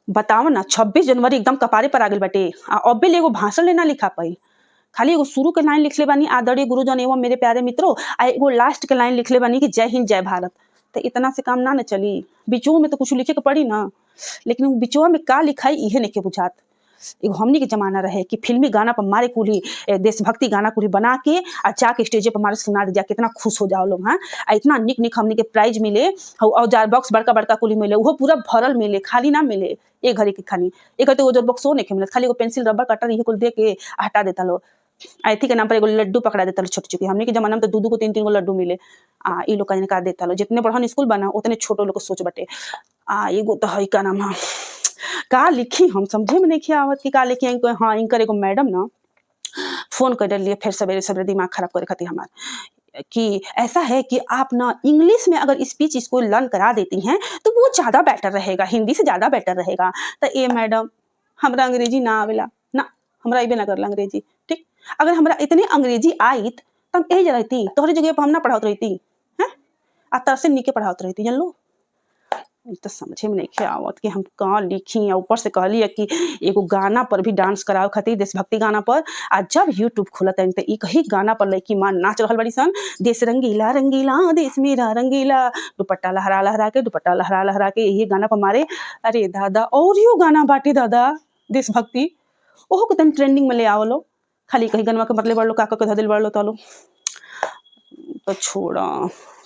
बताव ना, 26 जनवरी एकदम कपारे पर आ गइल बाटे आ अबे ले एगो भाषण ले ना लिखा पाई। खाली एगो शुरू के लाइन लिखले बानी, आदरणीय गुरुजन एवं मेरे प्यारे मित्रों, आ एगो लास्ट के लाइन लिखले बानी कि जय हिंद जय भारत। त इतना से काम ना न चली, बिचवो में तो कुछ लिखे के पड़ी ना। लेकिन उ बिचवा में का लिखाई इहे नइखे बुझात। एगो हमनी के जमाना रहे कि फिल्मी गाना पर मारे कुल्ही देशभक्ति गाना कुल्ही बना के आ जाके स्टेजे पर मारे सुना दे जा, कितना खुश हो जाओ लोग। हाँ, आ इतना निक निक हमनी के प्राइज मिले, हौ औजार बॉक्स बड़का बड़का कुल्ही मिले, उहो पूरा भरल मिले, खाली ना मिले। एक घड़ी के खानी एक घड़ी तो औजार बॉक्सो नइखे मिलत, खाली एगो पेंसिल रबड़ कटर इहे कुल दे के हटा देता लोग। आ एथी के नाम पर एगो लड्डू पकड़ा देता लो छोटी चुकी। हमनी के जमाना में तो दू दू गो तीन तीन गो लड्डू मिले। आ इ लोग का देता लो, जितने बड़हन स्कूल बा ना उतने छोटो लोग के सोच बाटे। आ एगो तो हई का नाम ह, का लिखी हम समझे में नइखे आवत कि का लिखी। हाँ, इनकर एगो मैडम ना फोन कर लिए फिर सवेरे सवेरे दिमाग खराब करे खातिर हमार, कि ऐसा है कि आप ना इंग्लिश में अगर स्पीच इसको लर्न करा देती हैं तो वो ज़्यादा बेटर रहेगा, हिंदी से ज़्यादा बेटर रहेगा। तो ए मैडम, हमरा अंग्रेजी ना आवेला ना, हमरा अइबे ना करला अंग्रेजी। ठीक, अगर हमरा इतने अंग्रेजी आइत त हम एही रहती, तोहरे जगह पर हम ना पढ़ावत रहती हैं, आ तरसे निके पढ़ावत रहती जानलू। तो समझे में नइखे आवत कि हम का लिखी। ऊपर से कहली है कि एगो गाना पर भी डांस करावे खातिर, देशभक्ति गाना पर। आ जब यूट्यूब खोलत त एक ही गाना पर लइकी माँ नाच रहल बड़ी सन, देश रंगीला रंगीला देश मेरा रंगीला, दुपट्टा लहरा लहरा के, दुपट्टा लहरा लहरा के यही गाना पर मारे। अरे दादा, और यो गाना बाटे दादा देशभक्ति, ओहो के तनी ट्रेंडिंग में ले आवलो। खाली कहीं गनवा के मरले बड़लो, का का के धऽ देले बड़लो तालो। तो छोड़ा,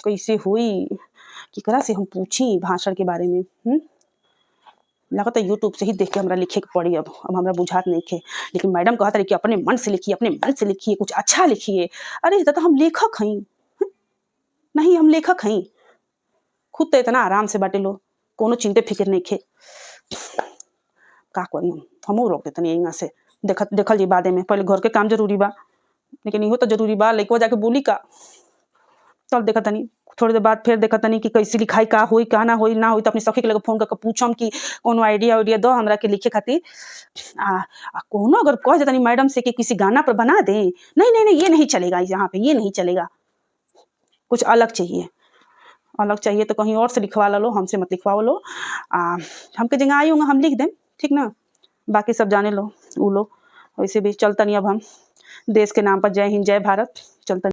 कैसे हुई, केकरा से हम पूछी भाषण के बारे में। लागत है यूट्यूब से ही देख के हमरा लिखे के पड़ी। अब हमरा बुझात नइखे। लेकिन मैडम कहत रही कि अपने मन से लिखिए, अपने मन से लिखिए, कुछ अच्छा लिखिए। अरे दादा, हम लेखक हई नहीं, हम लेखक हई। खुद तो इतना आराम से बाटे लो, कोनो चिंते फिक्र नइखे। का करी, हमहू रोक देतनी यहाँ से, देखत देखल जी बादे में, पहले घर के काम जरूरी बा, लेकिन इहो तो जरूरी बा, लइकवा जाके बोली का। तब देखत तनी थोड़ी देर बाद फिर देखत तनी कि कैसे लिखाई, का होई का ना होई। ना होई तो अपनी सखी के लगे फोन करके पूछम कि कोनो आइडिया उइडिया दो हमरा के लिखे खातिर। आ कोनो अगर कह देतनी मैडम से कि किसी गाना पर बना दे, नहीं नहीं नहीं ये नहीं चलेगा, यहाँ पे ये नहीं चलेगा, कुछ अलग चाहिए। अलग चाहिए तो कहीं और से लिखवा लो, हमसे मत लिखवाओ लो। आ हमके जगह आई होंगे हम लिख दें, ठीक ना, बाकी सब जाने लो उ लो। वैसे भी चलतनी अब हम देश के नाम पर जय हिंद जय भारत चलतनी।